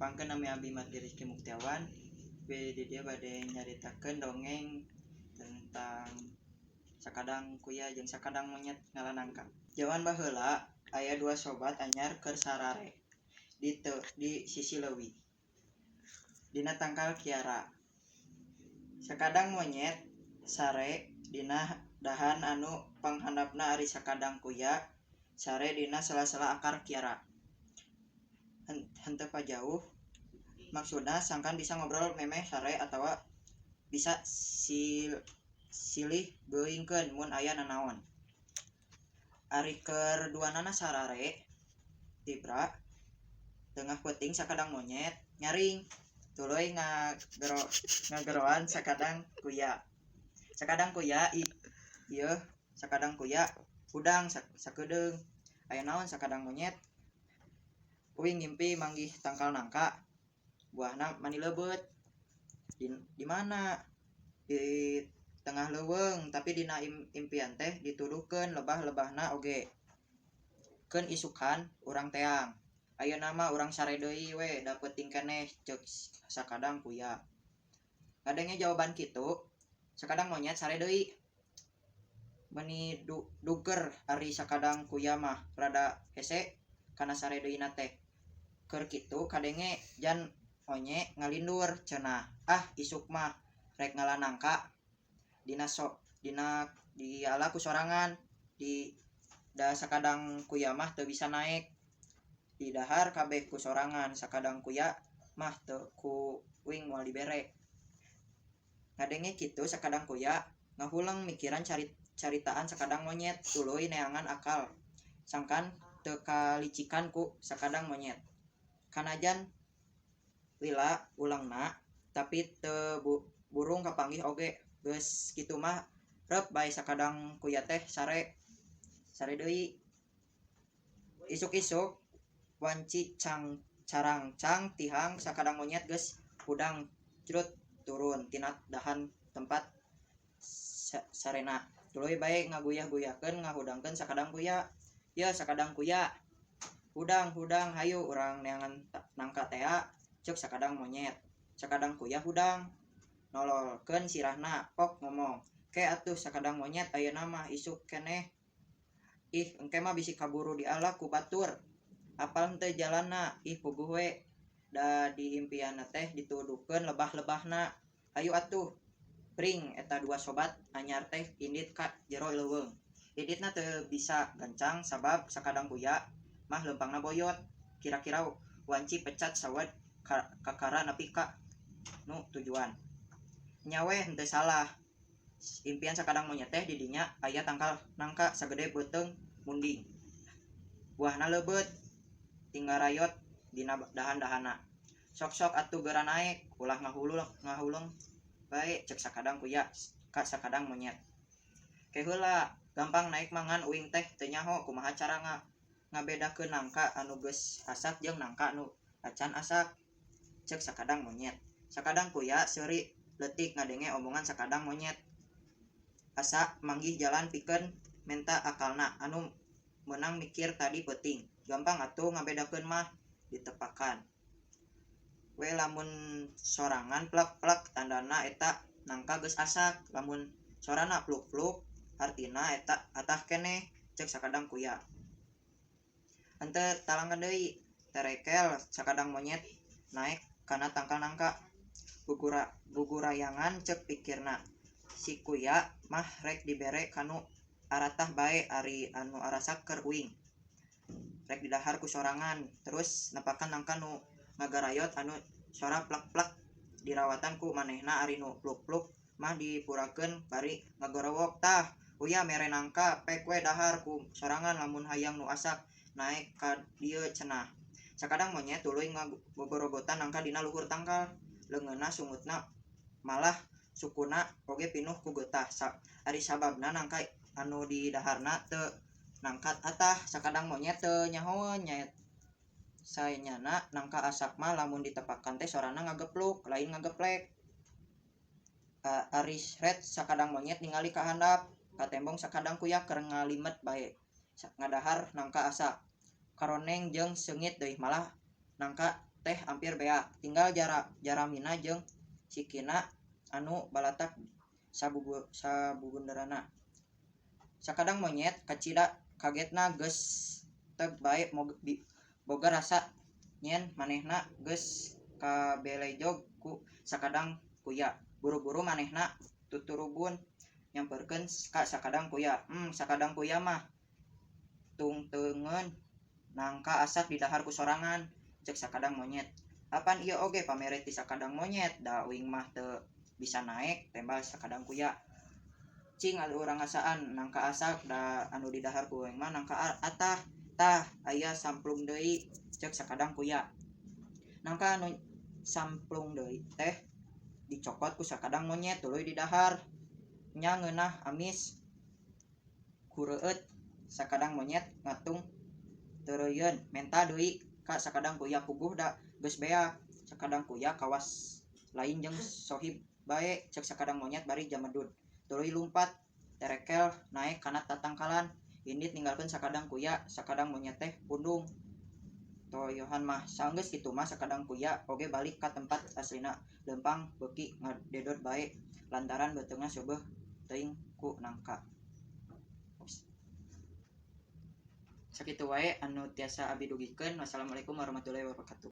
Tepangkeun, nami abdi Margi Rizky Muktiawan. Di dieu bade nyaritakeun dongeng tentang sakadang kuya jeung sakadang monyet ngala nangka. Jaman baheula aya dua sobat anyar keur sarare di sisi leuwi dina tangkal kiara. Sakadang monyet sare dina dahan anu panghandapna, ari sakadang kuya sare dina sela-sela akar kiara. Henteu pajauh, maksudna sangkan bisa ngobrol memeh sare atawa bisa silih geuingkeun mun aya nanaon. Ari keur duanana sarare tibra tengah peuting, sakadang monyet nyaring, tuluy ngageroan sakadang kuya. "Sakadang kuya, ieu sakadang kuya hudang sakedeung." "Aya naon, sakadang monyet?" "Uing ngimpi manggih tangkal nangka, buahna mani leubeut." Di mana?" "Di tengah leuweung, tapi dina impian teh dituduhkeun lebah-lebahna oge. Keun isukan urang teang. Ayeuna mah urang sare deui we, da peuting keneh," ceuk sakadang kuya. Ngadenge jawaban kitu, sakadang monyet sare deui. Meuni duger, ari sakadang kuya mah rada hese kana sare deui teh. Keur kitu kadenge jan onye ngalindur cenah, "Ah, isuk mah rek ngala nangka dina so dina diala ku sorangan di da sakadang kuya mah teu bisa naek. Didahar kabeh ku sorangan, sakadang kuya mah teu ku uing moal dibere." Ngadenge kitu, sakadang kuya ngahuleng mikiran caritaan sakadang monyet, tuluy neangan akal sangkan teu kalicikan ku sakadang monyet. Kanajan lila ulengna, tapi teu burung kapanggih oge. Geus kitu mah rep bae sakadang kuya teh sare sare deui. Isuk-isuk wanci carangcang tihang, sakadang monyet geus hudang crut turun tina dahan tempat sarena. Tuluy bae ngaguyah-guyahkeun ngahudangkeun sakadang kuya. "Yeuh, sakadang kuya, hudang hudang, hayu urang neangan nangka tea," ceuk sakadang monyet. Sakadang kuya hudang, nololkeun sirahna, pok ngomong, "Ke atuh, sakadang monyet, ayeuna mah, isuk keneh. Ih, engke mah bisi kaburu diala ku batur. Apal henteu jalanna? Ih, puguh we, da di impianna teh dituduhkeun lebah-lebahna. Hayu atuh." Pring eta dua sobat anyar teh indit ka jero leuweung. Inditna teu bisa gancang sabab sakadang kuya mah leumpangna boyot, kira-kira wanci pecat sawed kakara nepi ka nu tujuan. Nya we, henteu salah impian sakadang monyet teh, di dinya aya tangkal nangka sagede beuteung munding, buahna leubeut tinggal rayot dina dahan-dahanna. "Sok-sok atuh, geura naek, ulah ngahuleng bae," ceuk sakadang kuya ka sakadang monyet. "Ke heula, gampang naek mah, ngan uing teh teu nyaho kumaha cara ngabedakeun nangka anu geus asak jeung nangka nu acan asak," ceuk sakadang monyet. Sakadang kuya seuri leutik ngadenge omongan sakadang monyet, asa manggih jalan pikeun menta akalna anu meunang mikir tadi peuting. "Gampang atuh ngabedakeun mah, ditepakan we. Lamun sorangan plek-plek, tandana eta nangka geus asak. Lamun sorana pluk-pluk, hartina eta atah keneh," ceuk sakadang kuya. Henteu talangkan deui, terekel sakadang monyet naek kana tangkal nangka. Gugurayangan ceuk pikirna, si kuya mah rek dibere kanu aratah bae, ari anu arasak keur uing rek didahar ku sorangan. Terus nepakan nangka nu ngagarayot, anu sora plek-plek dirawatan ku manehna, ari nu pluk-pluk mah dipurakeun bari ngagorowok. "Tah, uya mere nangka, pek we dahar ku sorangan lamun hayang nu asak naek ka dieu," cenah. Sakadang monyet tuluy ngagogorogotan nangka dina luhur tangkal. Leungeunna, sungutna, malah sukuna oge pinuh ku geutah. Ari sababna nangka anu didaharna teu nangka atah, sakadang monyet teu nyahoeun. Sanyana nangka asak mah lamun ditepakan teh sorana ngagepluk, lain ngageplek. Ari ret sakadang monyet ningali ka handap, katembong sakadang kuya keur ngalimet bae ngadahar nangka asak. Karoneng jeung seungit deui, malah nangka teh. teh ampir beak, tinggal jaramina jeung sikina anu balatak sabubunderanna. Sakadang monyet kacida kagetna geus teg bae boga rasa nyen manehna geus kabelejog ku sakadang kuya. Buru-buru manehna tuturubun nyamperkeun ka sakadang kuya. Sakadang kuya mah tungtungeun nangka asak didahar ku sorangan," cek sakadang monyet. "Apan ieu oge pamere ti sakadang monyet, da uing mah teu bisa naek," tembal sakadang kuya. "Cing urang ngasaan nangka asak, da anu didahar ku uing mah nangka atah. Tah, aya samplung deui," cek sakadang kuya. Nangka anu samplung deui teh dicokot ku sakadang monyet tuluy didahar. "Nya ngeunah, amis kureueut," sakadang monyet ngatung teureuyeuan menta deui ka sakadang kuya. "Puguh da geus beak." "Sakadang kuya kawas lain jeung sohib bae," cek sakadang monyet bari jamedud. Tuluy lumpat terekel naek kana tatangkalan indit ninggalkeun sakadang kuya. Sakadang monyet teh pundung toyohan mah. Sanggeus kitu mah sakadang kuya oge balik ka tempat aslina leumpang beuki ngadedod bae lantaran beuteungna seubeuh teuing ku nangka. Sakitu wae anu tiasa abi dugikeun. Wassalamualaikum warahmatullahi wabarakatuh.